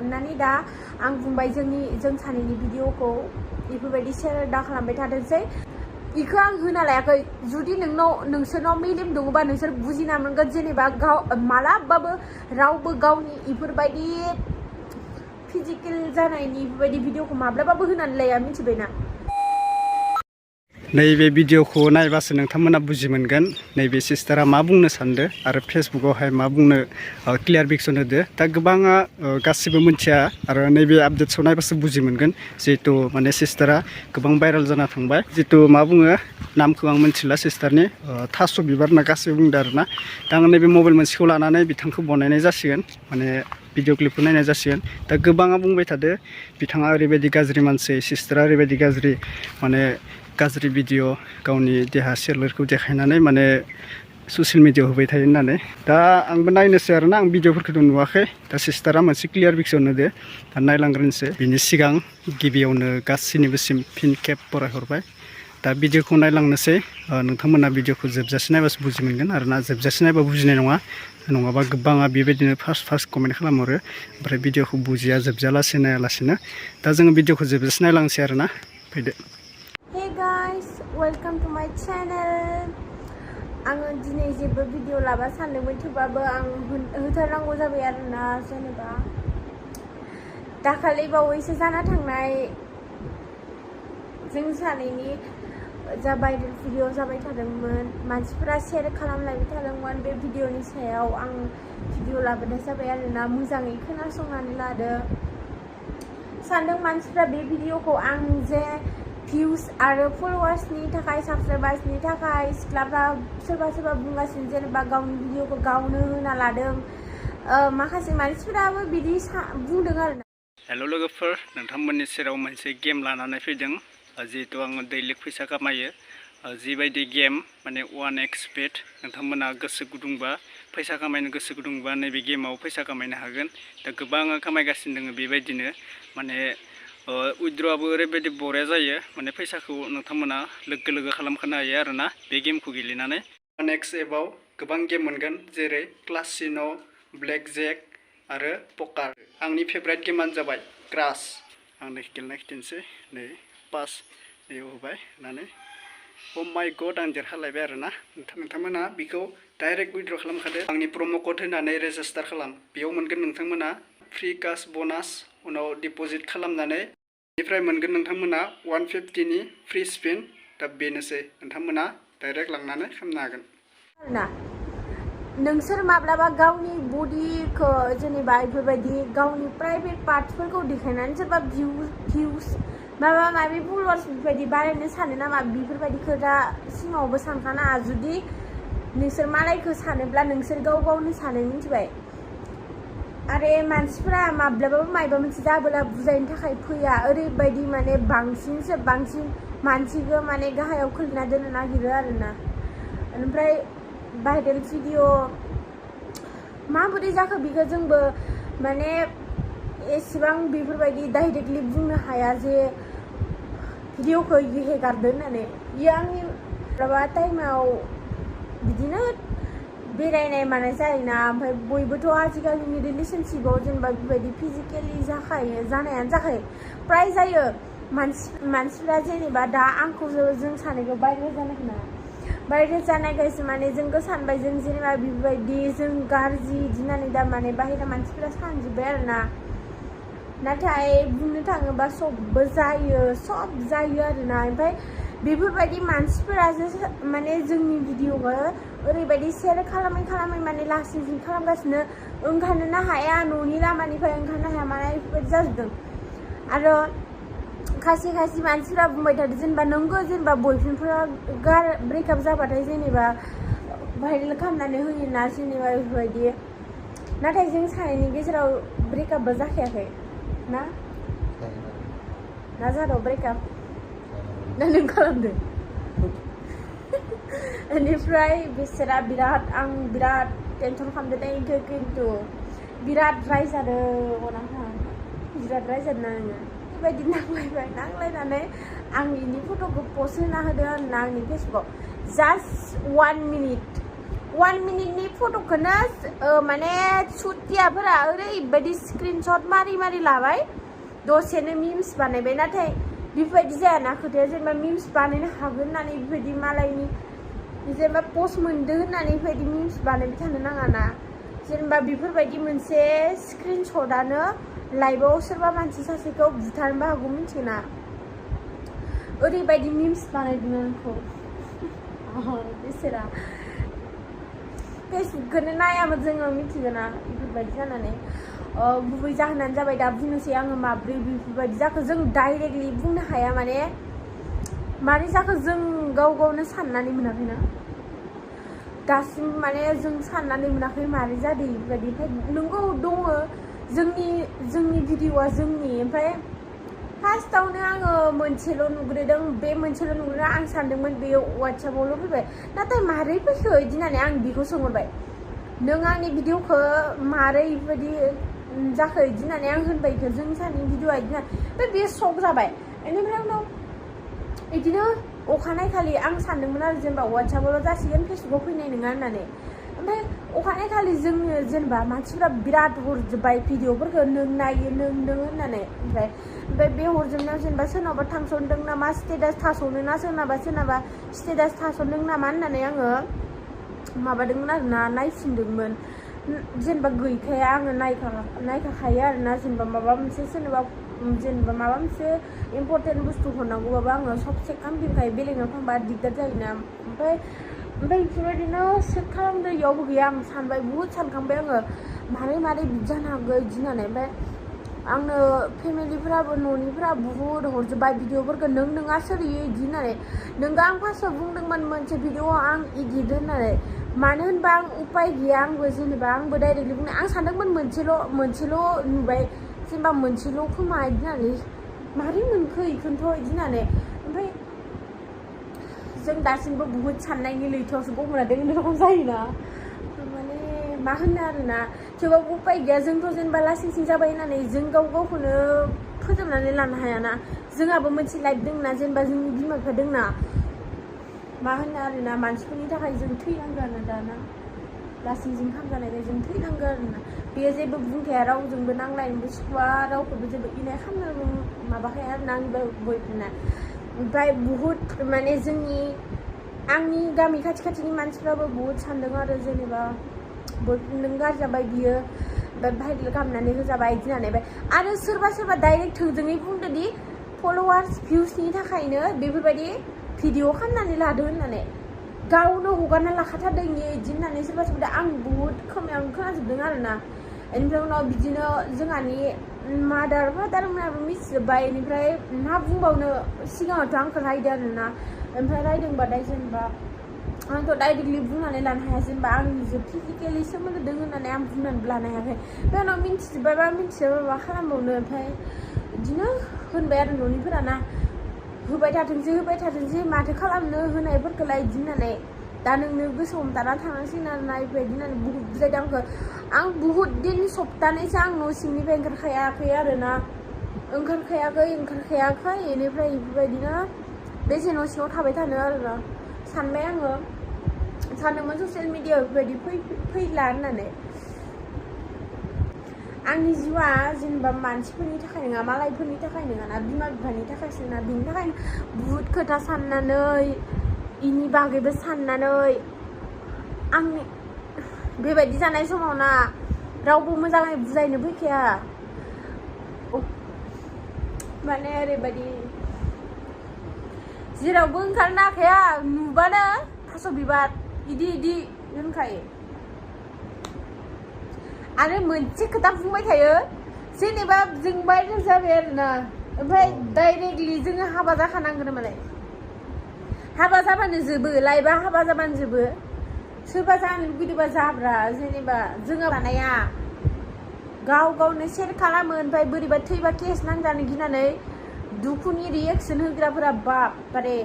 अननानै दा आं बुंबाय जों सानैनि भिडिअखौ बेफोरबायदि शेयार दा खालामबाय थाथोंसै इखौ आं होना लायाखै जुदि नोंसोरनाव मेलेम दङबा नोंसोर बुजिना मोनगोन जेनेबा मालाबाबो रावबो गावनि इफोरबायदि फिजिकेल जानायनि बेबायदि भिडिअखौ माब्लाबाबो होनानै लाया मिथिबायना नैबे भिडिअखौ नायबासो नोंथांमोना बुजि मोनगोन नैबे सिस्टारा मा बुंनो सानदो आरो फेसबुकावहाय मा बुंनो क्लियार फिक्सन होदो दा गोबाङा गासिबो मिथिया आरो नैबे आपडेट्सआव नायबासो बुजि मोनगोन जिहेतु माने सिस्टारा गोबां भाइरेल जाना थांबाय जितु मा बुङो नामखौ आं मिथिला सिस्टारनि थास' बिबार होनना गासिबो बुंदो आरोना दा आं नैबे मबाइल मोनसेखौ लानानै बिथांखौ बनायनाय जासिगोन माने भिडिअ क्लिपखौ नायनाय जासिगोन दा गोबाङा बुंबाय थादो बिथाङा ओरैबायदि गाज्रि मानसि सिस्टारा ओरैबायदि गाज्रि माने गाज्रि भिडिअ गावनि देहा सोलेरखौ देखायनानै माने ससियेल मिडियायाव होबाय थायो होननानै दा आंबो नायनोसै आरोना आं भिडिअफोरखौथ' नुवाखै दा सिस्टारा मोनसे क्लियार फिक्सन होदो दा नायलांग्रोनोसै बिनि सिगां गिबियावनो गासैनिबोसिम फिन खेब फरायहरबाय दा भिडिअखौ नायलांनोसै नोंथांमोना भिडिअखौ जोबजासे नायबासो बुजि मोनगोन आरोना जोबजासे नायबा बुजिनाय नङा नङाबा गोबाङा बेबायदिनो फार्स्ट कमेन्ट खालामहरो ओमफ्राय भिडिअखौ बुजिया जोबजालासे नायालासिनो दा जोङो भिडिअखौ जोबजासे नायलांसै आरोना फैदो Hey guys, welcome to my channel. आङो दिनै जेबो भिडिअ लाबा सानदोंमोन थेवबाबो आं होथारनांगौ जाबाय आरोना जेनेबा दाखालि बावैसो जाना थांनाय जों सानैनि जा भाइरेल भिडिअ जाबाय थादोंमोन मानसिफोरा शेयार खालामलायबाय थादोंमोन बे भिडिअनि सायाव आं भिडिअ लाबोनाय जाबाय आरोना मोजाङै खोनासंनानै लादो सानदों मानसिफ्रा बे भिडिअखौ आं जे भिउस आरो फलोवार्सनि थाखाय साबसक्राइबार्सनि थाखाय सिख्लाफ्रा सोरबा बुंगासिनो जेनेबा गावनि भिडिअखौ गावनो होना लादों माखासे मानसिफोराबो बिदि बुंदों आरोना हेल' लोगोफोर नोंथांमोननि सेराव मोनसे गेम लानानै फैदों जिहेतु आङो दैलिक फैसा खामायो जिबायदि गेम माने 1x bet नोंथांमोना गोसो गुदुंबा फैसा खामायनो गोसो गुदुंबा नैबे गेमाव फैसा खामायनो हागोन दा गोबाङा खामायगासिनो दङ बेबायदिनो माने उइद्र'आबो ओरैबायदि बरिया जायो माने फैसाखौ नोंथांमोना लोगो खालामखानो हायो आरोना बे गेमखौ गेलेनानै 1x एपआव गोबां गेम मोनगोन जेरै क्लासिन' ब्लेक जेक आरो पकार आंनि फेभरेट गेमानो जाबाय क्रास आं गेलेनाय खिन्थानोसै नै पास नैयाव होबाय होनानै अ माइ गड आं देरहालायबाय आरोना नोंथांमोना बेखौ डाइरेक्ट उइद्र' खालामखादो आंनि प्रम' कड होनानै रेजिस्टार खालाम बेयाव मोनगोन नोंथांमोना फ्रि कास बनास उनाव डिप'जिट खालामनानै बेनिफ्राय मोनगोन नोंथांमोना 150नि फ्रि स्पिन दा बेनोसै नोंथांमोना डाइरेक्ट लांनानै खालामनो हागोन आरोना नोंसोर माब्लाबा गावनि बडिखौ जेनेबा बेफोरबायदि गावनि प्राइभेट पार्टसफोरखौ देखायनानै सोरबा भिउस माबा माबि फलोवार्स बेफोरबायदि बारायनो सानो नामा बेफोरबायदि खोथा सिङावबो सानखानाङा जुदि नोंसोर मालायखौ सानोब्ला नोंसोर गावनो सानो मिथिबाय आरो मानसिफोरा माब्लाबाबो मायबा मोनसे जाबोला बुजायनो थाखाय फैया ओरैबायदि माने बांसिन मानसिखौ माने गाहायाव खोलैना दोननो नागिरो आरोना ओमफ्राय भाइरेल भिडिअ माबोरै जाखो बेखौ जोंबो माने एसेबां बेफोरबायदि डाइरेक्टलि बुंनो हाया जे भिडिअखौ हेगारदो होननानै बियो आंनि माबा टाइमाव बिदिनो बेरायनाय मानाय जायोना ओमफ्राय बयबोथ' आजिखालिनि रिलेशनशिपआव जेनेबा बेबायदि फिजिकेलि जानायानो जाखायो प्राय जायो मानसिफ्रा जेनेबा दा आंखौ जों सानैखौ भाइरेल जानाय होना भाइरेल जानायखायसो माने जोंखौ सानबाय जों जेनेबा बेबायदि जों गाज्रि दिनानै दा माने बाहेरा मानसिफोरा सानजोब्बाय आरोना नाथाय बुंनो थाङोबा सब जायो आरोना ओमफ्राय बेफोरबायदि मानसिफोरासो माने जोंनि भिडिअखौ ओरैबायदि शेयार खालामै माने लासिं खालामगासिनो ओंखारनोनो हाया न'नि लामानिफ्राय ओंखारनो हाया माने बेफोरबायदि जाजोबदों आरो खायसे मानसिफोरा बुंबाय थादों जेनेबा नंगौ जेनेबा बयफ्रेन्डफोरा ब्रेकआप जाबाथाय जेनेबा भाइरेल खालामनानै होयोना जेनेबा बेफोरबायदि नाथाय जों सानैनि गेजेराव ब्रेकआपबो जाखायाखै ना जादों ब्रेकआप ना नों खालामदों बेनिफ्राय बिसोरा आं बिराद टेनसन खालामदों इखौ खिन्थु बिराद रायजादों अनाहा बिराद रायजादों आङो बेबायदि नांलायनानै आं इनि फट'खौ पस्ट होना होदों आरोना आंनि फेसबुकआव जास्ट 1 1 मिनिटनि फट'खौनो माने सुटियाफोरा ओरैबायदि स्क्रिनशट मारि मारि लाबाय दसेनो मिम्स बानायबाय नाथाय बेफोरबायदि जायाना खोथाया जेनेबा मिम्स बानायनो हागोन होननानै बेफोरबायदि मालायनि जेनेबा पस्ट मोनदो होननानै बेफोरबायदि मिम्स बानायबाय थानो नाङाना जेनेबा बेफोरबायदि मोनसे स्क्रिनशटआनो लाइभआव सोरबा मानसि सासेखौ बुथारनोबो हागौ मिथिगोना ओरैबायदि मिम्स बानायदों आंखौ बिसोरा फेसबुकखौनो नायामोन जोङो मिथिगोना बेफोरबायदि जानानै गुबै जाहोनानो जाबाय दा बुंनोसै आङो माब्रै बेफोरबायदि जाखो जों डाइरेक्टलि बुंनो हाया माने मारै जाखो जों गाव गावनो साननानै मोनाखैना दासिम माने जों साननानै मोनाखै मारै जादों बेफोरबायदि ओमफ्राय नंगौ दङ जोंनि भिडिअआ जोंनि ओमफ्राय फार्स्टआवनो आङो मोनसेल' नुग्रोदों बे मोनसेल' नुग्रोदों आं सानदोंमोन बेयो वाट्सएपआवल' फैबाय नाथाय मारै फैखो बिदि होननानै आं बेखौ सोंहरबाय नों आंनि भिडिअखौ मारै बेबायदि जाखो बिदि होननानै आं होनबाय बेखौ जों सानैनि भिडिअआ बिदि होननानै बे शक जाबाय बेनिफ्राय उनाव बिदिनो अखानायखालि आं सानदोंमोन आरो जेनेबा वाट्सएपआवल' जासिगोन फेसबुकआव फैनाय नङा होननानै ओमफ्राय अखानायखालि जोङो जेनेबा मानसिफ्रा बिराद हरजोब्बाय भिडिअफोरखौ नों नायो नों होननानै ओमफ्राय बे हरजोबनायाव जेनेबा सोरनावबा थांसनदों नामा स्टेटास थास'नो ना सोरनाबा स्टेटास थास'दों नामा होननानै आङो माबादोंमोन आरोना नायफिनदोंमोन जेनेबा गैखाया आङो नायखाखायो आरोना जेनेबा माबा मोनसे सोरनोबा जेनेबा माबा मोनसे इम्परटेन्ट बुस्थु हरनांगौबाबो आङो सब चेक खालामफिनखायो बेलेगनाव थांबा दिगदार जायोना ओमफ्राय बेफोरबायदिनो चेक खालामदो इयावबो गैया आं सानबाय बुहुद सानखांबाय आङो मारै बिदि जानो हागौ बिदि होननानै ओमफ्राय आंनो फेमिलिफोराबो न'निफोरा बुहुद हरजोब्बाय भिडिअफोरखौ नोङा सोर इयो बिदि होननानै नोंगा आं फार्स्टआव बुंदोंमोन मोनसे भिडिअ आं इडिट होननानै मानो होनबा आं उपाय गैया आंबो जेनेबा आंबो डाइरेक्टलि बुंनाय आं सानदोंमोन मोनसेल' नुबाय जेनेबा मोनसेल' खोमा बिदि होननानै मारै मोनखो इखौनोथ' बिदि होननानै ओमफ्राय जों दासिमबो बुहुद साननायनि लैथोआवसो गबना दोननो रखम जायोना माने मा होनो आरोना थेवबाबो उपाय गैया जोंथ' जेनेबा लासिं जाबाय होननानै जों गावखौनो फोजोबनानै लानो हायाना जोंहाबो मोनसे लाइफ दंना जेनेबा जोंनि बिमा बिफा दंना मा होनो आरोना मानसिफोरनि थाखाय जों थैनांगौ आरो दाना लासिंजों खामजानायखाय जों थैनांगौ आरोना बेयो जेबो बुंखाया रावजोंबो नांलायनोबो सुखुवा रावखौबो जेबो इनाय खालामनो माबाखाया आरोना आंनि बयफ्रेन्डआ ओमफ्राय बुहुद माने आंनि गामि खाथिनि मानसिफ्राबो बुहुद सानदों आरो जेनेबा बयफ्रेन्डजों गाज्रि जाबाय बियो ओमफ्राय भाइरेल खालामनानै होजाबाय बिदि होननानै आरो सोरबा डाइरेक्ट थोंजोङै बुंदोंदि फल'वार्स भिउसनि थाखायनो बेफोरबायदि भिडिअ खालामनानै लादो होननानै गावनो हगारना लाखाथारदों बिदि होननानै सोरबा आं बुहुद खोमायावनो खोनाजोबदों आरोना बेनिफ्राय उनाव बिदिनो जोंहानि मादार फादारमोनाबो मिथिजोब्बाय बेनिफ्राय मा बुंबावनो सिगाङावथ' आंखौ रायदों आरोना ओमफ्राय रायदोंबाथाय जेनेबा आंथ' डाइरेक्टलि बुंनानै लानो हाया जेनेबा आंनिजों फिजिकेलि सोमोन्दो दं होननानै आं बुंनानै लानो हायाखै ओमफ्राय उनाव मिथिजोब्बायबा मा खालामबावनो ओमफ्राय बिदिनो होनबाय आरो न'निफोराना होबाय थाथोंसै माथो खालामनो होनायफोरखौलाय बिदि होननानै दा नोंनो गोसो हमथाना थानांसिगोन आरोना बेबायदि होननानै बुहुद बुजायदों आं बुहुद दिन सप्तानैसो आं न' सिंनिफ्राय ओंखारखायाखै आरोना ओंखारखायाखै बेनिफ्राय बेफोरबायदिनो बेसे न' सिङाव थाबाय थानो आरोना सानबाय आङो सानदोंमोन ससियेल मिडियायाव बेफोरबायदि फैला होननानै आंनि जिउआ जेनेबा मानसिफोरनि थाखाय नङा मालायफोरनि थाखाय नङाना बिमा बिफानि थाखायसो ना बिनि थाखायनो बुहुद खोथा साननानै इनि बागैबो साननानै आंनि बेबायदि जानाय समाव ना रावबो मोजाङै बुजायनो फैखाया माने ओरैबायदि जेरावबो ओंखारनो हाखाया नुबानो थास' बिबार इदि होनखायो आरो मोनसे खोथा बुंबाय थायो जेनेबा जों भाइरेल जाबाय आरोना ओमफ्राय डाइरेक्टलि जोङो हाबा जाखानांगोन मालाय हाबा जाबानो जोबो लाइफआ हाबा जाबानो जोबो सोरबा जानो लुगैदोंबा जाब्रा जेनेबा जोङो लानाया गावनो सेयार खालामो ओमफ्राय बोरैबा थैबा केस नांजानो गिनानै दुखुनि रिएक्सन होग्राफोरा बारे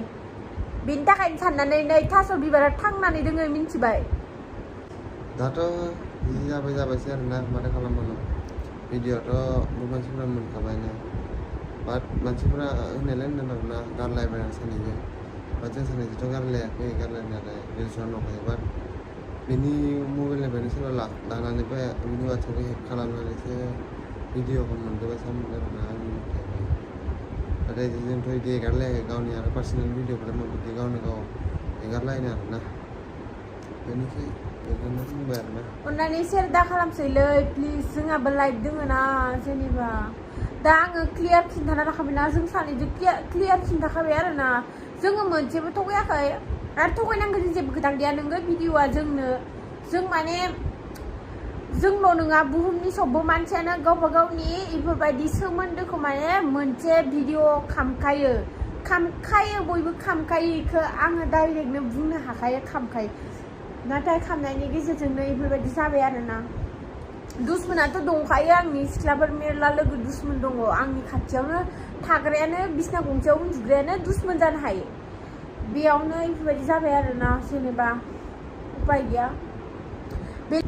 बेनि थाखायनो साननानै नै थास' बिबारा थांनानै दोङो मिन्थिबाय दाथ' जि जाबायसै आरोना माथो खालामबावनो भिडिअ'आथ' बहुत मानसिफोरा मोनखाबायनो बाट मानसिफोरा होननायलाय होनदों आरोना गारलायबाय आं सानैजों बाट जों सानैजोंथ' गारलायाखै गारलायनायालाय रिलेसनाव दंखायो बाट बेनि मबाइलनिफ्रायनो सोरबा लानानैबो बिनि वाट्सएपखौ हेक खालामनानैसो भिडिअखौ मोनदोंबायसा मोनदों आरोना आंनि मथेबा नाथाय जोंथ' बिदि एगारलायाखै गावनि आरो पार्सनेल भिडिअफोरा बिदि गावनो गाव एगारलायनो आरोना बेनिखाय बेखौनो बुंबाय आरोना अन्नानै सेयार दा खालामसैलै प्लिज जोंहाबो लाइफ दोङो ना जेनेबा दा आङो क्लियार खिन्थाना लाखाबायना जों सानैजों क्लियार खिन्थाखाबाय आरोना जोङो मोनसेबो थगायाखै आरो थगायनांगौनि जेबो खोथा गैया नोङो भिडिअआ जों माने जोंल' नङा बुहुमनि सबबो मानसियानो गावबा गावनि इफोरबायदि सोमोन्दोखौ माने मोनसे भिडिअ खामखायो बयबो खामखायो इखो आङो डाइरेक्टनो बुंनो हाखायो खामखायो नाथाय खामनायनि गेजेरजोंनो इफोरबायदि जाबाय आरोना दुश्मनाथ' दंखायो आंनि सिख्लाफोर मेरला लोगो दुश्मन दङ आंनि खाथियावनो थाग्रायानो बिसना गंसेयाव उन्दुग्रायानो दुश्मन जानो हायो बेयावनो इफोरबायदि जाबाय आरोना जेनेबा उपाय गैया बे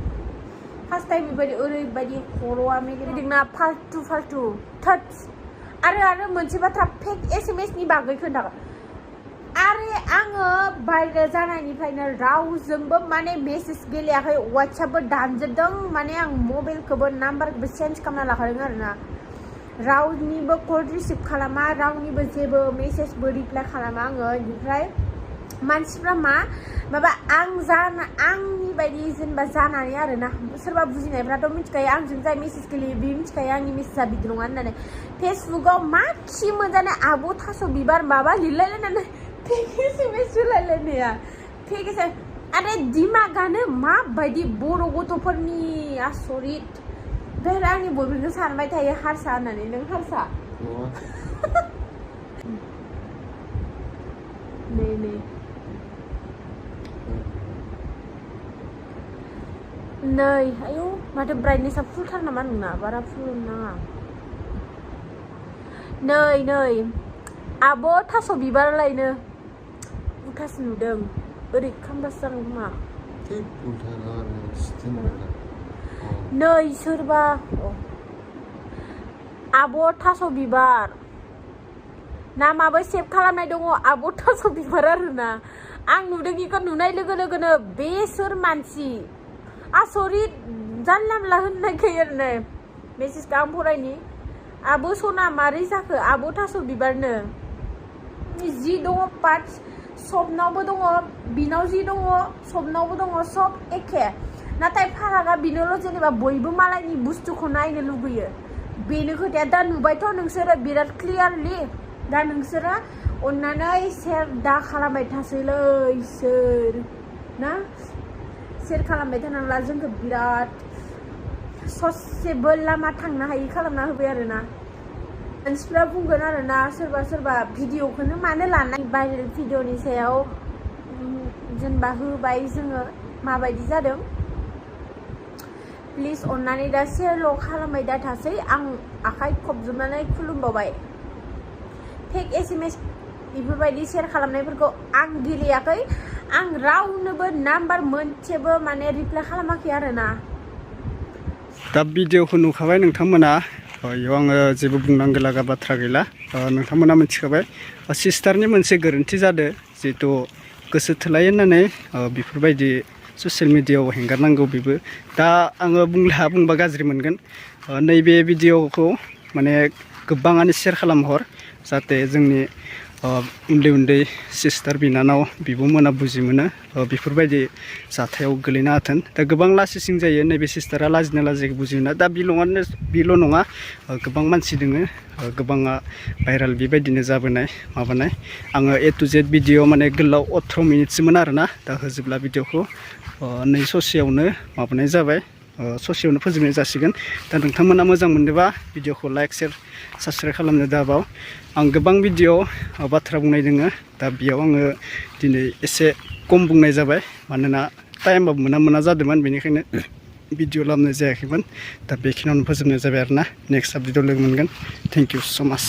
फार्स्ट टाइम बेबायदि ओरैबायदि खर'आ मेगेरदोंना फाल्तु थोट्स आरो मोनसे बाथ्रा फेक SMS नि बागै खोन्थागोन आरो आङो भाइरेल जानायनिफ्रायनो रावजोंबो माने मेसेज गेलेयाखै वाट्सएपबो दानजोबदों माने आं मबाइलखौबो नाम्बारखौबो चेन्ज खालामना लाखादों आरोना रावनिबो कल रिसिभ खालामा रावनिबो जेबो मेसेजबो रिप्लाइ खालामा आङो बेनिफ्राय मानसिफ्रा माबा आंनि बायदि जेनेबा जानानै आरोना सोरबा बुजिनायफ्राथ' मिथिखायो आंजों जाय मेसेज गेलेयो बे मिथिखायो आंनि मेसेजआ बिदि नङा होननानै फेसबुकाव मा खि मोनजानाय आब' थास' बिबार माबा लिरलायलायनानै फेक SMS होलायलायनाया फेक SMS आरो दिमागानो माबायदि बर' गथ'फोरनि आसरित ओमफ्राय आंनि बयबो सानबाय थायो हारसा होननानै नों हारसा नै आयौ माथो ब्राइटनेसआ फुलथार नामा नोंना बारा फुल नाङा नै आब' थास' बिबार लायनो उल्थासो नुदों ओरै खामबासो जागोन खोमा नै सोरबा आब' थास' बिबार नामाबो सेभ खालामनाय दङ आब' थास' बिबार आरोना आं नुदों इखौ नुनाय लोगो लोगोनो बे सोर मानसि आसरित जानला मोनला होननायखाय आरोना मेसेजखौ आं फरायनि आब' सना मारै जाखो आब' थास' बिबारनो जि दङ पार्टस सबनावबो दङ बिनाव जि दङ सबनावबो दङ सब एखे नाथाय फारागा बेनोल' जेनेबा बयबो मालायनि बुस्थुखौ नायनो लुगैयो बेनो खोथाया दा नुबायथ' नोंसोरो बिराद क्लियारलि दा नोंसोरो अन्नानै सेयार दा खालामबाय थासैलै सोर ना सेयार खालामबाय थानांला जोंखौ बिराद ससेबो लामा थांनो हायि खालामना होबाय आरोना मानसिफ्रा बुंगोन आरोना सोरबा भिडिअखौनो मानो लानाय भाइरेल भिडिअनि सायाव जेनेबा होबाय जोङो माबायदि जादों प्लिज अन्नानै दा सेयारल' खालामबाय दा थासै आं आखाइ खबजोबनानै खुलुमबावबाय फेक SMS बेफोरबायदि सेयार खालामनायफोरखौ आं गेलेयाखै आं रावनोबो नाम्बार मोनसेबो माने रिप्लाइ खालामाखै आरोना दा भिडिअखौ नुखाबाय नोंथांमोना बेयाव आङो जेबो बुंनांगौ लागा बाथ्रा गैला नोंथांमोना मिथिखाबाय सिस्टारनि मोनसे गोरोन्थि जादों जिहेथु गोसो थोलाय होननानै बेफोरबायदि ससियेल मिडियायाव हेंगारनांगौ बेबो दा आङो बुंबा गाज्रि मोनगोन नैबे भिडिअखौ माने गोबाङानो सेयार खालामहर जाहाथे जोंनि उन्दै सिस्टार बिनानाव बिब'मोना बुजि मोनो बेफोरबायदि जाथायाव गोलैनो हाथों दा गोबां लासिं जायो नैबे सिस्टारा लाजिना लाजिखौ बुजि मोना दा बेल' नङा गोबां मानसि दोङो गोबाङा भाइरेल बेबायदिनो जाबोनाय माबानाय आङो A to Z भिडिअ माने गोलाव 18 मिनिटसोमोन आरोना दा होजोबला भिडिअखौ नै ससेयावनो माबानाय जाबाय ससेयावनो फोजोबनाय जासिगोन दा नोंथांमोना मोजां मोनदोंबा भिडिअखौ लाइक शेयार साबस्क्राइब खालामनो दाबाव आं गोबां भिडिअ बाथ्रा बुंनाय दोङो दा बेयाव आङो दिनै एसे खम बुंनाय जाबाय मानोना टाइमबाबो मोना जादोंमोन बेनिखायनो भिडिअ लाबोनाय जायाखैमोन दा बेखिनियावनो फोजोबनाय जाबाय आरोना नेक्स्ट भिडिअ लोगो मोनगोन थेंक इउ स' माच